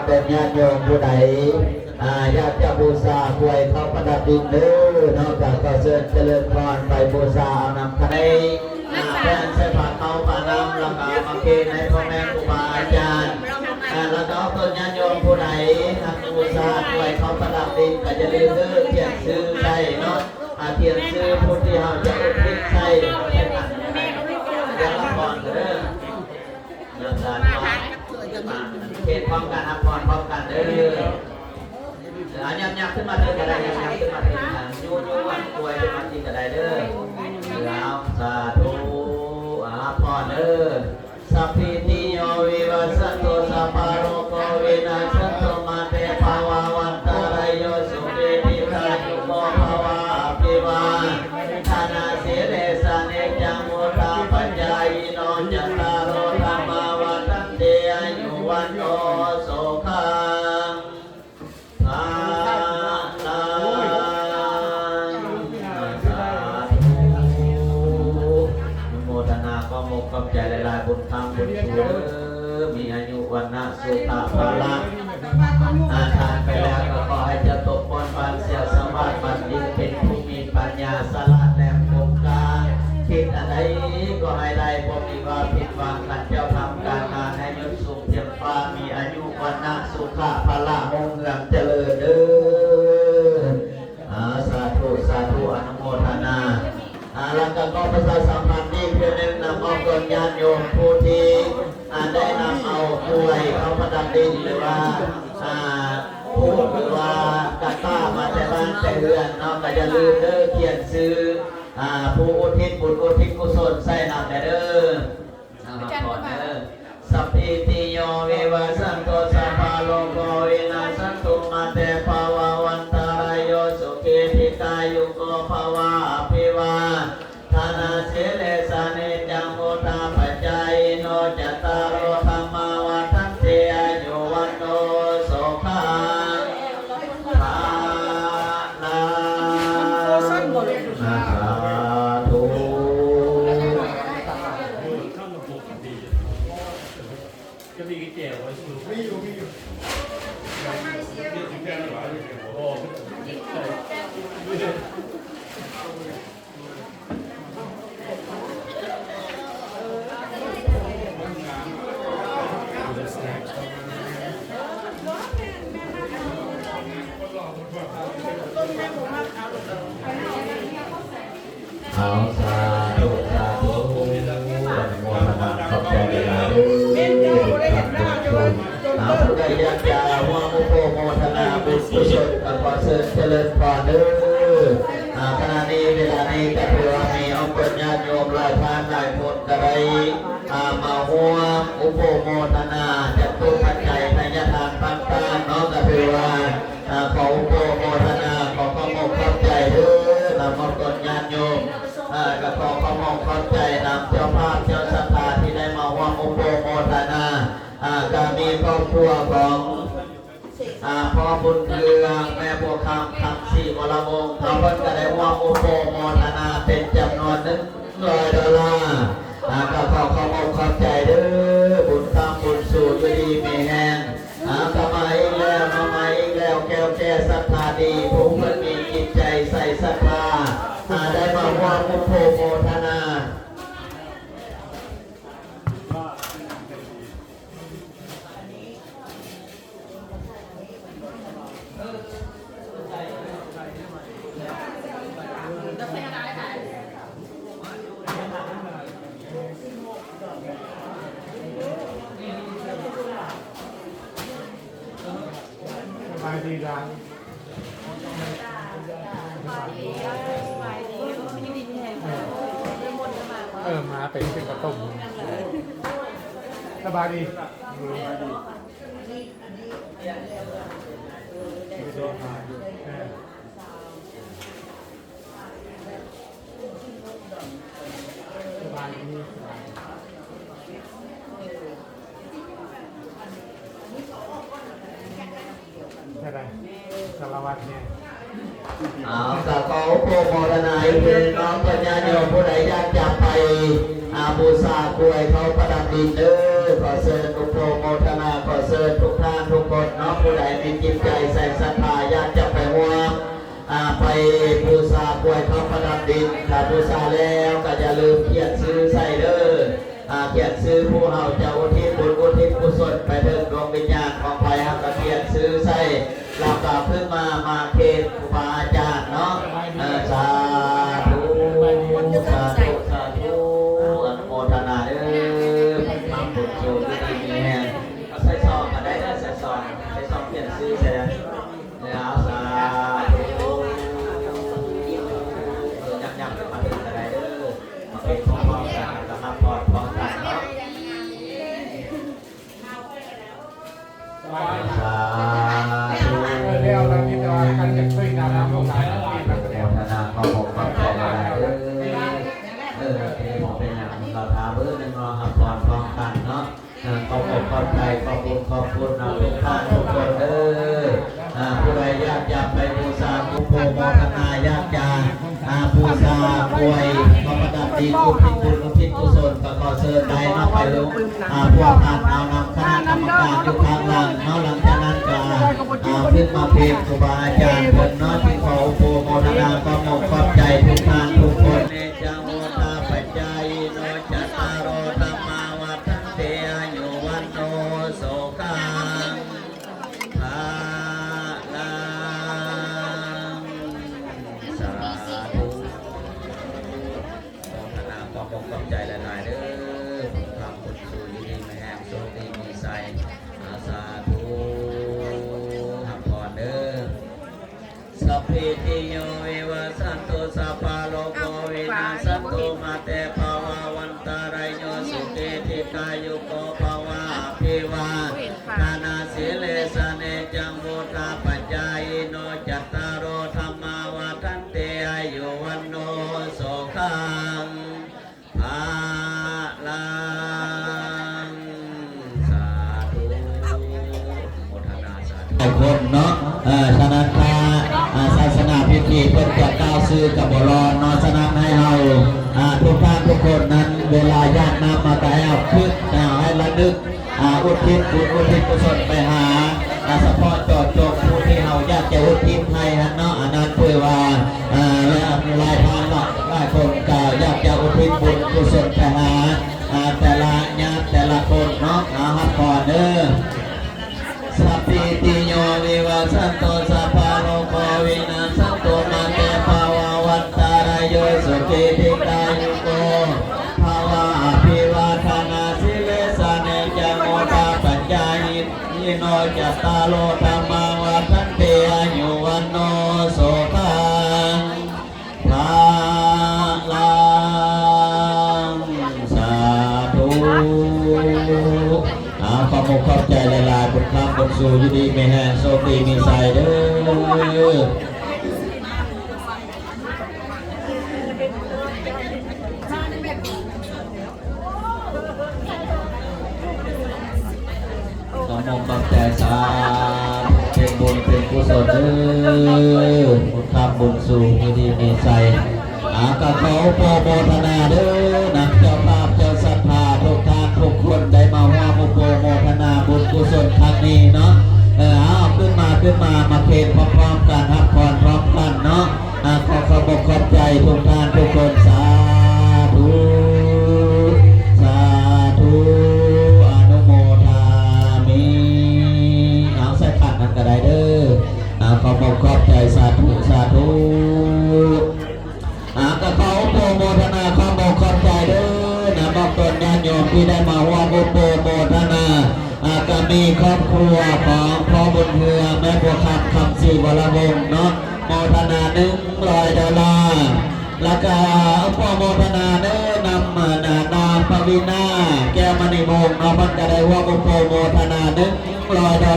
ເປັນຍາດໂຍມຜູ້ໃດ ອ່າ ຢາກຈະບູຊາກວຍເຂົ້າປະດັບດິນເດີເນາະ ກໍຂໍເຊີນຈະເລີນພອນໄປບູຊາເອົານຳຄະເນ ອ່າ ແບ່ງໃສ່ພາເຂົ້າພານ້ຳ ແລ້ວກໍມາເຄໃຫ້ພໍ່ແມ່ຄູບາອາຈານ ອ່າ ແລ້ວກໍເພິ່ນຍາດໂຍມຜູ້ໃດຮັກບູຊາກວຍເຂົ້າປະດັບດິນ ກໍຢ່າລືມເດີ ຂຽນຊື່ໃສ່ເນາະ ອ່າ ຂຽນຊື່ຜູ້ທີ່ເຮົາຈະອຸທິດໃສ່ ຢ່າລະພອນເດີ ເຮັດພ້ອມກັນ ຮັບພອນພ້ອມກັນເດີ. ອ່າ ຍັບໆຂຶ້ນມາເທິງກໍໄດ້ ຍັບໆຂຶ້ນມາເທິງ ອ່າ ຍູໆ ກວຍຂຶ້ນມາທີ່ກໍໄດ້ເດີ. ແລ້ວ ສາທຸ ອ່າ ຮັບພອນເດີ. Sabbītiyo vivajjantu, sabbarogo vinassatu, mā te bhavatvantarāyo, sukhī dīghāyuko bhava. Abhivādanasīlissa niccaṃ vuḍḍhāpacāyino, cattāro dhammā vaḍḍhanti, āyu vaṇṇo sukhaṃ ສາທຸ ອະນຸໂມທະນາ ຂອບອົກຂອບໃຈຫຼາຍໆ ບຸນຄຳບຸນຊູເດີ ມີອາຍຸວັນນະສຸຂະພະລະ ອາ ທານໄປແລ້ວກໍຂໍໃຫ້ເຈົ້າຕົກບ່ອນບ້ານ ສຽວສະຫວາດບັນດິດ ເປັນຜູ້ມີປັນຍາສະຫຼາດແຫຼມຄົມກາ ຄິດອັນໃດກໍໃຫ້ໄດ້ ບໍ່ມີວ່າຜິດຫວັງ ຄັນເຈົ້າທຳການງານໃຫ້ຍົດສູງ ພຽງຟ້າ ມີອາຍຸວັນນະສຸຂະພະລະຮຸ່ງເຮືອງຈະເລີນເດີ. ອາ ສາທຸ ສາທຸ ອະນຸໂມທະນາ. ອາ ແລ້ວກໍຂໍປະຊາສຳພັນອີກເທື່ອໜຶ່ງນຳ ອອກຕົນຍາດໂຍມຜູ້ທີ່ ອາ ໄດ້ນຳເອົາກວຍເຂົ້າປະດັບດິນ ຫຼືວ່າ ອາ ພູດ ຫຼືວ່າກະຕ່າມາແຕ່ບ້ານແຕ່ເຮືອນເນາະ ກໍຢ່າລືມເດີ ຂຽນຊື່ ອາ ຜູ້ອຸທິດບຸນອຸທິດກຸສົນໃສ່ນຳແດ່ເດີ. ອາ ຮັບພອນເດີ. Sabbītiyo vivajjantu, sabbarogo vinassatu, mā te bhavatvantarāyo, sukhī dīghāyuko bhava. Abhivādanasīlissa niccaṃ vuḍḍhāpacāyino, cattāro dhammā vaḍḍhanti, āyu vaṇṇo sukhaṃ balaṃ. ສາທຸ. ເອົາ ສາທຸ ສາທຸ ອະນຸໂມທະນາ ຂອບໃຈຫຼາຍໆເດີ ທຸກທ່ານທຸກຄົນ. ເອົາ ຜູ້ໃດຢາກຈະຮ່ວມອະນຸໂມທະນາບຸນກຸສົນ ກໍຂໍເຊີນຈະເລີນພອນເດີ. ອາ ຂະນະນີ້ ເວລານີ້ກໍຖືວ່າມີອອກຕົນຍາດໂຍມຫຼາຍທ່ານຫຼາຍຄົນ ກໍໄດ້ ອາ ມາຮ່ວມອະນຸໂມທະນາ ຈັດຕຸປັດໄຈທະຍາທານຕ່າງໆເນາະ ກໍຖືວ່າ ອາ ຂໍອະນຸໂມທະນາ ຂໍຂອບອົກຂອບໃຈເດີ ນຳອອກຕົນຍາດໂຍມ ອາ ກໍຂໍຂອບອົກຂອບໃຈນຳເຈົ້າພາບເຈົ້າສັດທາທີ່ໄດ້ມາຮ່ວມອະນຸໂມທະນາ ອາ ກໍມີຄອບຄົວຂອງ ອາ ພໍ່ບຸນເຮືອງ ແມ່ບົວຄຳ ຄຳສີວະລະວົງ ເຂົາເພິ່ນກໍໄດ້ຮ່ວມອະນຸໂມທະນາເປັນຈຳນວນໜຶ່ງຮ້ອຍໂດລາ ອາ ກໍຂໍຂອບອົກຂອບໃຈເດີ ບຸນຄຳບຸນຊູ ຢູ່ດີມີແຮງ ອາ ກໍມາອີກແລ້ວເນາະ ມາອີກແລ້ວ ແກ້ວແກ່ສັດທາດີ ຜູ້ເພິ່ນມີຈິດໃຈໃສສັດທາ ອາ ໄດ້ມາຮ່ວມອະນຸໂມທະນາ. ສະບາຍດີຫຼານ. ເອີ ມາໄປຊື້ເຂົ້າຕົ້ມ. ສະບາຍດີ. ສະບາຍດີ. ເທົ່າໃດ ສາລະວັດແດ່? ເອົາ ກໍຂໍອະນຸໂມທະນາອີກເທື່ອໜຶ່ງເນາະ ຍາດໂຍມຜູ້ໃດຢາກຈະໄປ ອາ ບູຊາກວຍເຂົ້າປະດັບດິນເດີ ຂໍເຊີນອຸໂປໂມທະນາ ຂໍເຊີນທຸກທ່ານທຸກຄົນເນາະ ຜູ້ໃດມີຈິດໃຈໃສ່ສັດທາ ຢາກຈະໄປຮ່ວມ ອ່າ ໄປບູຊາກວຍເຂົ້າປະດັບດິນ ຖ້າບູຊາແລ້ວກໍຢ່າລືມຂຽນຊື່ໃສ່ເດີ ອ່າ ຂຽນຊື່ຜູ້ເຮົາຈະອຸທິດບຸນອຸທິດກຸສົນໄປເຖິງດວງວິນຍານຂອງໃຜ ເຮົາກໍຂຽນຊື່ໃສ່ ແລ້ວກໍຂຶ້ນມາ ມາເຄນຄູບາອາຈານເນາະ ເອີ ສາທຸ ສາທຸ ສາທຸ ອະນຸໂມທະນາເດີ ທຳບຸນສູງຢູ່ດີມີແຮງ ໃສ່ຊອງກໍໄດ້ເດີ ໃສ່ຊອງ ໃສ່ຊອງຂຽນຊື່ໃສ່ ເອີ ສາທຸ ເອີ ຍັບໆ ມາເຖິງກໍໄດ້ເດີ ມາເຄນພ້ອມໆກັນ ແລ້ວກໍຮັບພອນພ້ອມກັນເນາະ. ສາທຸ ແລ້ວລະມີແຕ່ວ່າຄັນຈະຊ່ວຍກັນນຳ ໂມທະນາ ຂອບອົກຂອບໃຈຫຼາຍໆເດີ ເອີ ບໍ່ເປັນຫຍັງ ເຮົາຖ້າເບິ່ງເນາະ ຮັບພອນພ້ອມກັນເນາະ ເອີ ຂອບອົກຂອບໃຈ ຂອບຄຸນ ຂອບຄຸນນຳທຸກທ່ານທຸກຄົນເດີ ອ່າ ຜູ້ໃດຢາກຈະໄປບູຊາ ອຸໂປໂມທະນາ ຢາກຈະ ອ່າ ບູຊາກວຍເຂົ້າປະດັບດິນ ອຸທິດບຸນອຸທິດກຸສົນ ກໍຂໍເຊີນໄດ້ເນາະ ໄປລົງ ອ່າ ພົວພັນເອົານຳຄະນະກຳມະການຢູ່ຂ້າງຫຼັງເນາະ ຫຼັງຈາກນັ້ນກໍ ອ່າ ຂຶ້ນມາເພງຄູບາອາຈານເພິ່ນເນາະ ຈຶ່ງຂໍອຸໂປໂມທະນາ ຂອບອົກຂອບໃຈທຸກທ່ານທຸກຄົນ ເນຈັງ ໂຫຕາປັດຈາຍິໂນ ຈັດຕາໂຣ ທຳມາ ວັດທັນຕິ ອາຍຸ ວັນໂນ ສຸຂັງ ພະລັງ ສາທຸ ໂມທະນາ ຂອບອົກຂອບໃຈຫຼາຍໆເດີ ບຸນຄຳບຸນຊູ ຢູ່ດີມີແຮງ ໂຊກດີມີໄຊ ອາ ສາທຸ ຮັບພອນເດີ ສັບພີຕິໂຍ ວິວັດສັນຕຸ ສັບພະໂລໂກ ວິນາສັນຕຸ ມາເຕ ພະວະວັນຕະຣາຍໂຍ ສຸຂີ ດີຄາຍຸໂກ ພະວະ ອະພິວາທະນາສີລິສາ ເນຈັງ ໂຫຕາປັດຈາຍິໂນ ຈັດຕາໂຣ ທຳມາ ວັດທັນຕິ ອາຍຸ ວັນໂນ ສຸຂັງ ພະລັງ ສາທຸ ໂມທະນາ ສາທຸ ຫຼາຍຄົນເນາະ ເອີ ສະນັ້ນ ຖ້າ ອ່າ ສາສະໜາພິທີເພິ່ນຈະກ່າວຊື່ກໍບໍ່ລອດເນາະ ສະນັ້ນໃຫ້ເຮົາ ອ່າ ທຸກທ່ານທຸກຄົນນັ້ນ ເວລາຢາກນຳມາກໍໃຫ້ເອົາຂຶ້ນ ເອົາໃຫ້ລະນຶກ ອ່າ ອຸທິດບຸນອຸທິດກຸສົນໄປຫາ ອ່າ ສະເພາະເຈາະຈົງຜູ້ທີ່ເຮົາຢາກຈະອຸທິດໃຫ້ຫັ້ນເນາະ ອັນນັ້ນຄືວ່າ ອ່າ ຫຼາຍ ຫຼາຍທ່ານເນາະ ຫຼາຍຄົນກໍຢາກຈະອຸທິດບຸນກຸສົນໄປຫາ ອ່າ ແຕ່ລະຍາດແຕ່ລະຄົນເນາະ ອ່າ ຮັບພອນເດີ ສັບພີຕິໂຍ ວິວັດສັນຕຸ ສັບພະໂລໂກ ວິນາສັນຕຸ ມາເຕ ພະວະວັນຕະຣາໂຍ ສຸຂີ ດີຄາຍຸໂກ ພະວະ ອະພິວາທະນາສີລິສາ ເນຈັງ ໂຫຕາປັດຈາຍິໂນ ຈັດຕາໂຣ ທຳມາ ວັດທັນຕິ ອາຍຸ ວັນໂນ ສຸຂັງ ພະລັງ ສາທຸ ອາ ຂອບອົກຂອບໃຈຫຼາຍໆ ບຸນຄຳບຸນຊູ ຢູ່ດີມີແຮງ ໂຊກດີມີໄຊເດີ. ຂໍຂອບອົກຂອບໃຈ ສາທຸ ເປັນບຸນເປັນກຸສົນເດີ ບຸນຄຳບຸນສູງ ຢູ່ດີມີໄຊ ອາ ກໍຂໍອະນຸໂມທະນາເດີ ນຳເຈົ້າພາບເຈົ້າສັດທາທຸກທ່ານທຸກຄົນ ໄດ້ມາຮ່ວມອະນຸໂມທະນາບຸນກຸສົນຄັ້ງນີ້ເນາະ ເອີ ເອົາ ຂຶ້ນມາ ຂຶ້ນມາ ມາເຄນພ້ອມໆກັນ ຮັບພອນພ້ອມກັນເນາະ. ອາ ຂໍຂອບອົກຂອບໃຈທຸກທ່ານທຸກຄົນ ສາທຸ ສາທຸ ອະນຸໂມທາມິ ເອົາໃສ່ຂັນນັ້ນກໍໄດ້ເດີ ອາ ຂອບອົກຂອບໃຈ ສາທຸ ສາທຸ ອາ ກໍຂໍອະນຸໂມທະນາ ຂອບອົກຂອບໃຈເດີ ນຳອອກຕົນຍາດໂຍມທີ່ໄດ້ມາຮ່ວມອະນຸໂມທະນາ ອາ ກໍມີຄອບຄົວຂອງພໍ່ບຸນເຮືອງ ແມ່ບົວຄຳ ຄຳສີວະລະວົງເນາະ ໂມທະນາໜຶ່ງຮ້ອຍດອນລາ ແລ້ວກະຂໍໂມທະນາເດີ ນຳ ອາ ນາງປະວີນາ ແກ້ວມະນີວົງເນາະ ເພິ່ນກະໄດ້ຮ່ວມໂປຣໂມທະນາໜຶ່ງຮ້ອຍດອນລາ.